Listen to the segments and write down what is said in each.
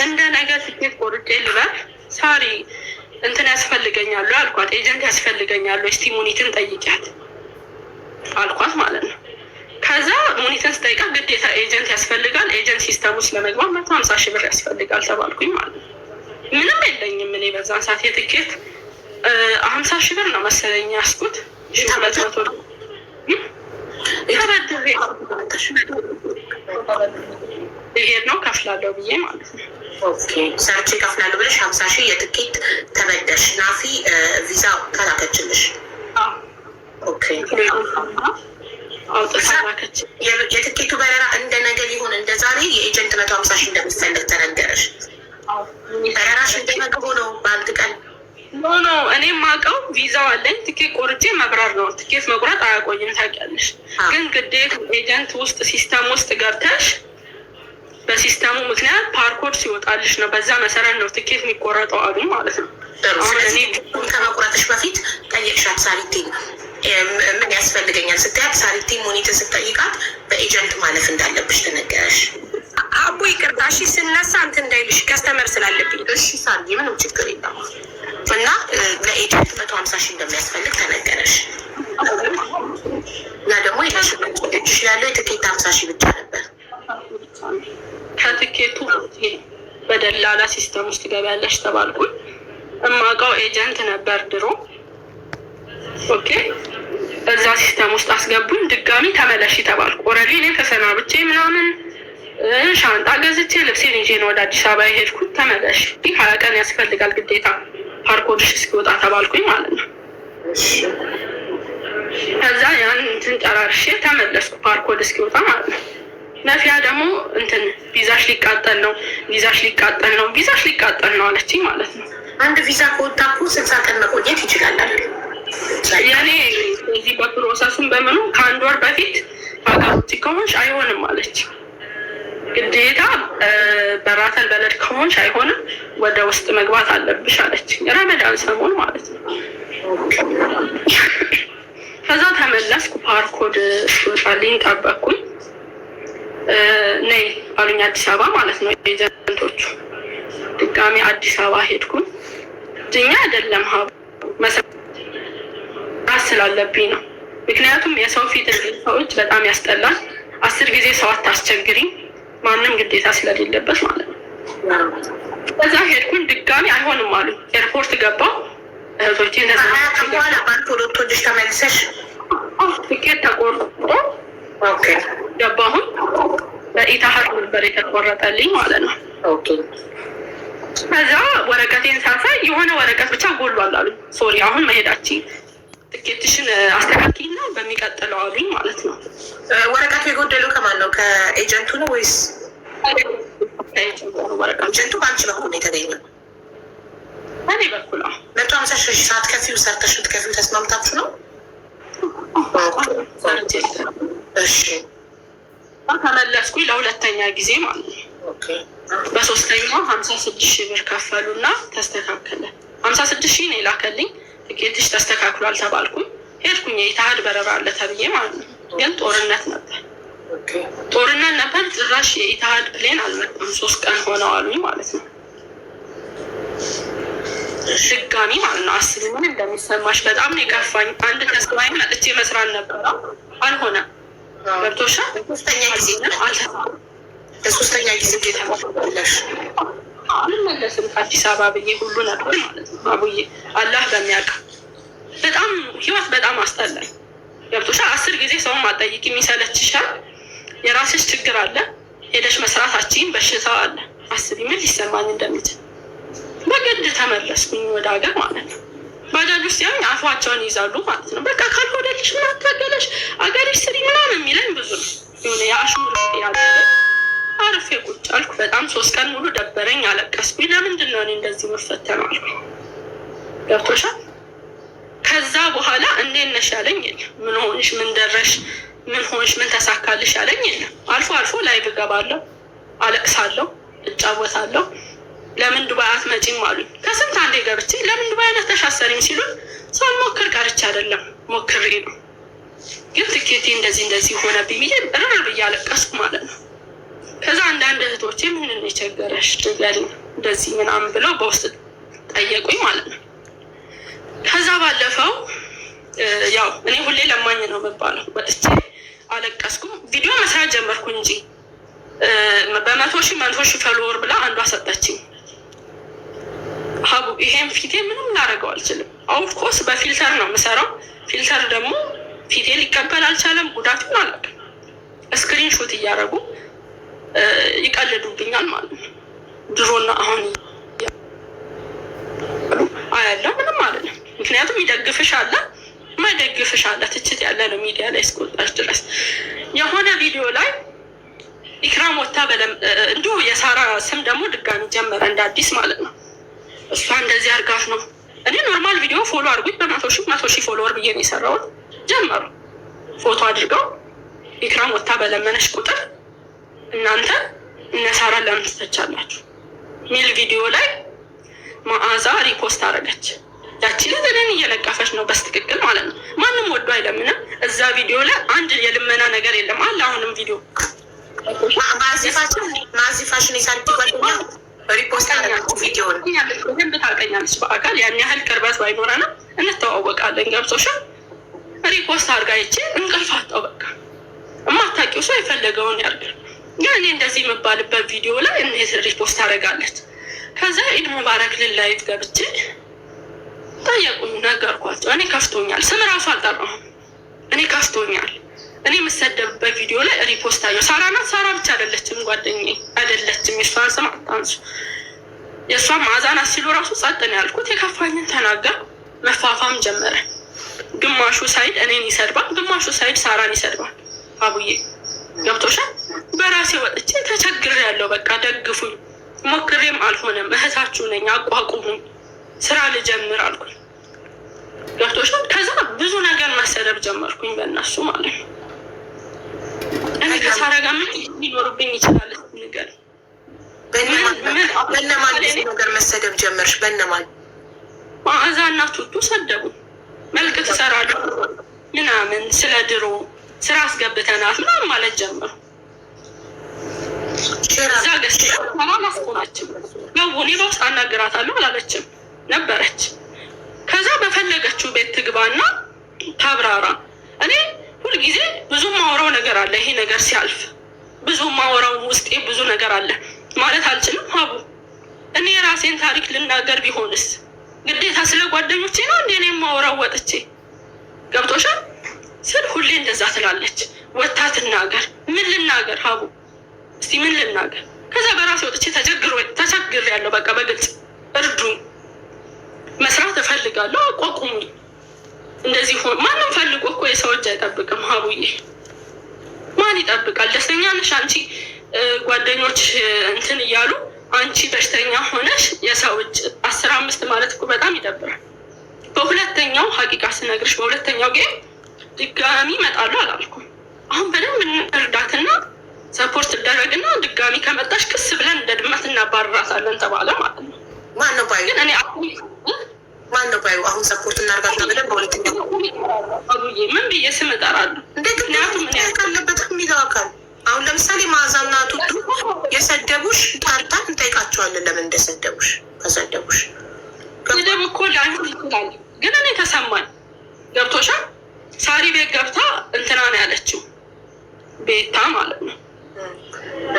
እንደ ነገ ትኬት ቆርጬ ልበር ሳሪ እንትን ያስፈልገኛሉ አልኳት፣ agent ያስፈልገኛሉ፣ እስቲ ሙኒትን ጠይቂያት አልኳት ማለት ነው። ከዛ ሙኒትን ስጠይቃት ግዴታ agent ያስፈልጋል፣ agent system ውስጥ ለመግባት 150,000 ብር ያስፈልጋል ተባልኩኝ ማለት ነው። ምንም የለኝም እኔ በዛን ሰዓት የትኬት 50,000 ብር ነው መሰለኝ ያስኩት፣ 200 ተበድሬ ይሄድ ነው ከፍላለሁ ብዬ ማለት ነው። ሰርቼ ከፍላለሁ ብለሽ 50,000 የትኬት ተበደርሽ። ናፊ ቪዛ ተላከችልሽ። የትኬቱ በረራ እንደ ነገ ሊሆን እንደ ዛሬ የ agent 150,000 እንደሚፈለግ ተነገረሽ። በረራሽ እንደ ነገ ሆኖ በአንድ ቀን No no፣ እኔ የማውቀው ቪዛው አለኝ፣ ትኬት ቆርጬ መብረር ነው። ትኬት መቁረጥ አያቆይም ታውቂያለሽ። ግን ግዴታ agent ውስጥ system ውስጥ ገብተሽ በ system ኡ ምክንያት barcode ሲወጣልሽ ነው፣ በዛ መሰረት ነው ትኬት የሚቆረጠው አሉ ማለት ነው። ስለዚህ ከመቁረጥሽ በፊት ጠየቅሻት ሳሪቲን ምን ያስፈልገኛል ስትያት፣ ሳሪቲ ሙኒትን ስትጠይቃት በ agent ማለፍ እንዳለብሽ ተነገረሽ። አቡ ይቅርታ፣ እሺ ስነሳ እንትን እንዳይልሽ customer ስላለብኝ። እሺ ሳርጊ፣ ምንም ችግር የለም። እና ለ agent 150,000 እንደሚያስፈልግ ተነገረሽ። እና ደግሞ እጅሽ ያለው የትኬት 50,000 ብቻ ነበር። ከትኬቱ በደላላ system ውስጥ ገቢያለሽ ተባልኩኝ። እማውቀው agent ነበር ድሮ። Okay፣ በዛ system ውስጥ አስገቡኝ። ድጋሚ ተመለሽ ተባልኩ። Already እኔ ተሰናብቼ ምናምን ሻንጣ ገዝቼ ልብሴን ይዤ ነው ወደ አዲስ አበባ የሄድኩት። ተመለሽ 20 ቀን ያስፈልጋል ግዴታ barcode ሽ እስኪወጣ ተባልኩኝ ማለት ነው። ከዛ ያን እንትን ጨራርሼ ተመለስኩ barcode እስኪወጣ ማለት ነው። ነፊያ ደግሞ እንትን ቪዛሽ ሊቃጠል ነው፣ ቪዛሽ ሊቃጠል ነው፣ ቪዛሽ ሊቃጠል ነው አለችኝ ማለት ነው። አንድ ቪዛ ከወጣ እኮ 60 ቀን መቆየት ይችላል አይደል? የኔ እዚህ በ process ኡም በምኑ ከአንድ ወር በፊት ሀገር ውጭ ከሆንሽ አይሆንም አለች። ግዴታ برات البلد ከሆንሽ አይሆንም፣ ወደ ውስጥ መግባት አለብሽ አለች። ረመዳን ሰሞን ማለት ነው። ከዛ ተመለስኩ። Barcode ሲወጣልኝ ጠበቅኩኝ። ነይ አሉኝ አዲስ አበባ ማለት ነው agent ኦቹ። ድጋሚ አዲስ አበባ ሄድኩኝ። ድኛ አይደለም ሀቡ መስራት ስላለብኝ ነው። ምክንያቱም የሰው ፊት ሰዎች በጣም ያስጠላል። 10 ጊዜ ሰው አታስቸግሪኝ፣ ማንም ግዴታ ስለሌለበት ማለት ነው። ከዛ ሄድኩኝ። ድጋሚ አይሆንም አሉኝ። ኤርፖርት ገባሁ። እህቶቼ በኋላ barcode ወጥቶልሽ ተመልሰሽ ትኬት ተቆርጦ ገባሁኝ። በኢታሀድ ነበር የተቆረጠልኝ ማለት ነው። ከዛ ወረቀቴን ሳሳይ የሆነ ወረቀት ብቻ ጎሏል አሉኝ። Sorry አሁን መሄዳችን ትኬትሽን አስተካክይና በሚቀጥለው አሉኝ ማለት ነው። ወረቀቱ የጎደለው ከማን ነው? ከ agent ኡ ነው ወይስ agent ኡ በአንቺ በኩል ነው የተገኘው? እኔ በኩል 150,000 ሳትከፊው ሰርተሽ ልትከፊው ተስማምታችሁ ነው? እሺ ተመለስኩኝ ለሁለተኛ ጊዜ ማለት ነው። በሶስተኛው 56,000 ብር ከፈሉና ተስተካከለ። 56,000 ነው የላከልኝ። ትኬትሽ ተስተካክሏል ተባልኩኝ። ሄድኩኝ። የኢትሃድ በረራ አለ ተብዬ ማለት ነው። ግን ጦርነት ነበር፣ ጦርነት ነበር። ጭራሽ የኢትሃድ plane አልመጣም። 3 ቀን ሆነው አሉኝ ማለት ነው። ድጋሚ ማለት ነው። አስቢ ምን እንደሚሰማሽ። በጣም ነው የከፋኝ። አንድ ተስፋዬ መጥቼ መስራት ነበረ፣ አልሆነም። ገብቶሻል? ለሶስተኛ ጊዜ አልመለስም ከአዲስ አበባ ብዬ ሁሉ ነበር ማለት ነው። አቡዬ አላህ በሚያውቅ በጣም ህይወት በጣም አስጠላኝ። ገብቶሻል? 10 ጊዜ ሰውም አትጠይቂም፣ ይሰለችሻል። የራስሽ ችግር አለ፣ ሄደሽ መስራታችን በሽታ አለ። አስቢ ምን ሊሰማኝ እንደሚችል። በግድ ተመለስኩኝ ወደ ሀገር ማለት ነው። ባጃጅ ውስጥ ያኝ አፏቸውን ይዛሉ ማለት ነው። በቃ ካልሆነልሽ ምን አታገለሽ አገርሽ ስሪ ምናምን የሚለኝ ብዙ ነው። የሆነ የአሽሙር ያለ አርፌ ቁጭ አልኩ። በጣም 3 ቀን ሙሉ ደበረኝ፣ አለቀስኩኝ። ለምንድን ነው እኔ እንደዚህ መፈተነው አልኩ። ገብቶሻል? ከዛ በኋላ እንዴት ነሽ ያለኝ የለም። ምን ሆንሽ፣ ምን ደረሽ፣ ምን ሆንሽ፣ ምን ተሳካልሽ ያለኝ የለም። አልፎ አልፎ live እገባለሁ፣ አለቅሳለሁ፣ እጫወታለሁ። ለምን ዱባይ አትመጪም አሉኝ። ከስንት አንዴ ገብቼ ለምን ዱባይ መተሽ አትሰሪም ሲሉኝ ሳልሞክር ቀርቼ አይደለም ሞክሬ ነው፣ ግን ትኬቴ እንደዚህ እንደዚህ ሆነብኝ ብዬ ርር ብዬ አለቀስኩ ማለት ነው። ከዛ አንዳንድ እህቶቼ ምን የቸገረሽ ንገሪኝ እንደዚህ ምናምን ብለው በውስጥ ጠየቁኝ ማለት ነው። ከዛ ባለፈው ያው እኔ ሁሌ ለማኝ ነው የምባለው። ወጥቼ አለቀስኩም። ቪዲዮ መስራት ጀመርኩ እንጂ በ100,000 100,000 follower ብላ አንዷ ሰጠችኝ። ሀቡ ይሄን ፊቴ ምንም ላደርገው አልችልም። Of course በ filter ነው የምሰራው። Filter ደግሞ ፊቴ ሊቀበል አልቻለም። ጉዳቱን አላውቅም። Screenshot እያደረጉ ይቀልዱብኛል ማለት ነው። ድሮና አሁን አያለው ምንም አይደለም። ምክንያቱም ይደግፍሽ አለ ማይደግፍሽ አለ፣ ትችት ያለ ነው ሚዲያ ላይ እስከወጣሽ ድረስ። የሆነ ቪዲዮ ላይ ኢክራም ወታ እንዲሁ የሳራ ስም ደግሞ ድጋሚ ጀመረ እንደ አዲስ ማለት ነው። እሷ እንደዚህ አርጋት ነው። እኔ normal ቪዲዮ follow አድርጉኝ በ100,000 100,000 follower ብዬ ነው የሰራሁት። ጀመሩ ፎቶ አድርገው ኢክራም ወታ በለመነሽ ቁጥር እናንተ እነ ሳራ ለምን ትተቻላችሁ ሚል ቪዲዮ ላይ መዓዛ repost አደረገች። ያቺ ልጅ እኔን እየለቀፈች ነው በስትክክል ማለት ነው። ማንም ወዶ አይለምንም። እዛ ቪዲዮ ላይ አንድ የልመና ነገር የለም አለ። አሁንም ቪዲዮ ማዚፋሽን የሳንቲ ጓደኛ repost አደረገችው ቪዲዮን። በደንብ ታውቀኛለች በአካል ያን ያህል ቅርበት ባይኖረንም እንተዋወቃለን። ገብቶሻል? Repost አድርጋ ይቼ እንቅልፍ አጣሁ። በቃ የማታውቂው ሰው የፈለገውን ያድርግ። ግን እኔ እንደዚህ የምባልበት ቪዲዮ ላይ እንዴት repost አደርጋለች? ከዛ ኢድ ሙባረክ ልል live ገብቼ ጠየቁኝ፣ ነገርኳቸው። እኔ ከፍቶኛል፣ ስም ራሱ አልጠራሁም። እኔ ከፍቶኛል። እኔ የምሰደብበት ቪዲዮ ላይ repost አየሁ። ሳራ ናት። ሳራ ብቻ አይደለችም፣ ጓደኛዬ አይደለችም። የእሷን ስም አታንሱ፣ የእሷን መዓዛ ናት ሲሉ ራሱ ጸጥ ነው ያልኩት። የከፋኝን ተናገር። መፋፋም ጀመረ። ግማሹ side እኔን ይሰድባል፣ ግማሹ side ሳራን ይሰድባል። አቡዬ ገብቶሻል? በራሴ ወጥቼ ተቸግሬያለሁ። በቃ ደግፉኝ፣ ሞክሬም አልሆነም። እህታችሁ ነኝ፣ አቋቁሙኝ፣ ስራ ልጀምር አልኩኝ። ገብቶሻል? ከዛ ብዙ ነገር መሰደብ ጀመርኩኝ በእነሱ ማለት ነው። እኔ ከሳራ ጋር ምን ሊኖርብኝ ይችላል? ንገር። በእነማን ብዙ ነገር መሰደብ ጀመርሽ? በእነማን? መዓዛ እና ቱቱ ሰደቡ። መልክ ትሰራሉ ምናምን ስለ ድሮ ስራ አስገብተናት ምናምን ማለት ጀመሩ። እዛ ገስ አላስቆማችም። ገቡ። እኔ በውስጥ አናግራታለሁ አላለችም ነበረች። ከዛ በፈለገችው ቤት ትግባና ታብራራ። እኔ ሁልጊዜ ብዙ ማወራው ነገር አለ። ይሄ ነገር ሲያልፍ ብዙ ማወራው ውስጤ ብዙ ነገር አለ ማለት አልችልም። ሀቡ እኔ የራሴን ታሪክ ልናገር ቢሆንስ ግዴታ ስለ ጓደኞቼ ነው እንዴ እኔ የማወራው ወጥቼ? ገብቶሻል ስል ሁሌ እንደዛ ትላለች። ወታ ትናገር። ምን ልናገር ሀቡ እስቲ ምን ልናገር? ከዛ በራሴ ወጥቼ ተቸግሬያለሁ። በቃ በግልጽ እርዱኝ፣ መስራት እፈልጋለሁ፣ አቋቁሙኝ። እንደዚህ ማንም ፈልጎ እኮ የሰው እጅ አይጠብቅም ሀቡዬ፣ ማን ይጠብቃል? ደስተኛ ነሽ አንቺ፣ ጓደኞች እንትን እያሉ አንቺ በሽተኛ ሆነሽ የሰው እጅ 10 5 ማለት እኮ በጣም ይደብራል። በሁለተኛው ሀቂቃ ስነግርሽ በሁለተኛው game ድጋሚ እመጣለሁ አላልኩም። አሁን በደንብ እርዳትና support ትደረግና ድጋሚ ከመጣሽ ክስ ብለን እንደ ድመት እናባርራታለን ተባለ ማለት ነው። ማነው ባዩ? ግን እኔ ማነው ባዩ? አሁን support እናርጋትና በደንብ በሁለተኛው አቡዬ ምን ብዬ ስም እጠራለሁ? እንዴት ምክንያቱም እኔ ካለበት የሚለው አካል አሁን ለምሳሌ መዓዛና ቱቱ የሰደቡሽ ጠርተን እንጠይቃቸዋለን። ለምን እንደሰደቡሽ ከሰደቡሽ ስድብ እኮ ላይሆን ይችላል፣ ግን እኔ ተሰማኝ። ገብቶሻል? ሳሪ ቤት ገብታ እንትና ነው ያለችው ቤታ ማለት ነው።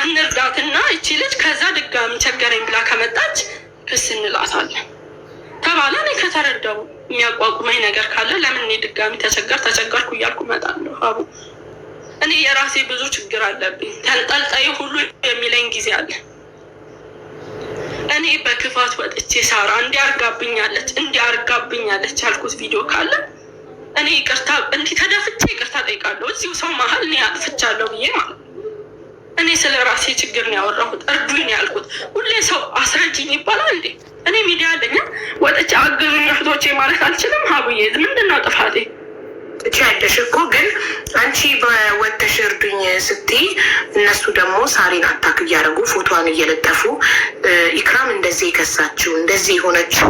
እንርዳትና እቺ ልጅ ከዛ ድጋሚ ቸገረኝ ብላ ከመጣች ክስ እንላታለን ተባለ። እኔ ከተረዳው የሚያቋቁመኝ ነገር ካለ ለምን እኔ ድጋሚ ተቸገርኩ እያልኩ እመጣለሁ? አቡ እኔ የራሴ ብዙ ችግር አለብኝ። ተንጠልጣይ ሁሉ የሚለኝ ጊዜ አለ። እኔ በክፋት ወጥቼ ሳራ እንዲያርጋብኛለች እንዲያርጋብኛለች ያልኩት ቪዲዮ ካለ እኔ ይቅርታ እንዲህ ተደፍቼ ይቅርታ ጠይቃለሁ። እዚሁ ሰው መሀል እኔ አጥፍቻለሁ ብዬ ማለት ነው። እኔ ስለ ራሴ ችግር ነው ያወራሁት፣ እርዱኝ ያልኩት። ሁሌ ሰው አስረጅኝ ይባላል እንዴ? እኔ ሚዲያ አለኛ ወጥቼ አግዙኝ እህቶቼ ማለት አልችልም። ሀቡዬ ምንድን ነው ጥፋቴ? ትችያለሽ እኮ ግን አንቺ በወተሽ እርዱኝ ስትይ እነሱ ደግሞ ሳሪን attack እያደረጉ ፎቶዋን እየለጠፉ ኢክራም እንደዚህ የከሳችው እንደዚህ የሆነችው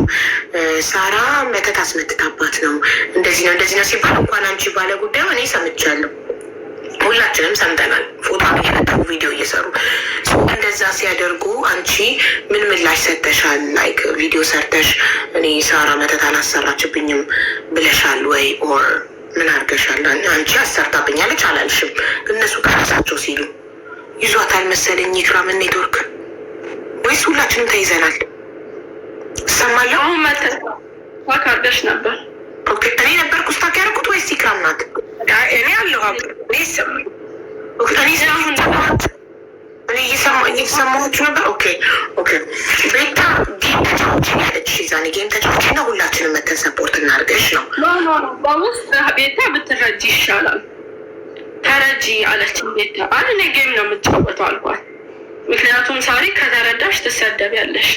ሳራ መተት አስመትታባት ነው እንደዚህ ነው እንደዚህ ነው ሲባል እንኳን አንቺ ባለ ጉዳዩ እኔ ሰምቻለሁ። ሁላችንም ሰምተናል። ፎቶ እየለጠፉ ቪዲዮ እየሰሩ እንደዛ ሲያደርጉ አንቺ ምን ምላሽ ሰተሻል? Like ቪዲዮ ሰርተሽ እኔ ሳራ መተት አላሰራችብኝም ብለሻል ወይ? Or ምን አድርገሻል? አንቺ አሰርታብኛለች አላልሽም። እነሱ ከራሳቸው ሲሉ ይዟታል መሰለኝ ኢክራምን ኔትወርክ፣ ወይስ ሁላችንም ተይዘናል? እሰማለሁ። አሁን መተት stuck አድርገሽ ነበር። Okay፣ እኔ ነበርኩ stuck ያደረኩት ወይስ ኢክራም ናት? እኔ አለሁ፣ እኔ ይሰማል። እኔ እየሰማኋችሁ ነበር። Okay፣ ቤታ game ተጫዎች ያለች ዛኔ game ተጫዎች እና ሁላችንም መተን support እናድርገሽ ነው። No, no, በውስጥ ቤታ ብትረጂ ይሻላል። ተረጂ አለች ቤታ። አይ እኔ game ነው የምጫወተው አልኳት። ምክንያቱም ሳሪ ከተረዳሽ ትሰደቢያለሽ።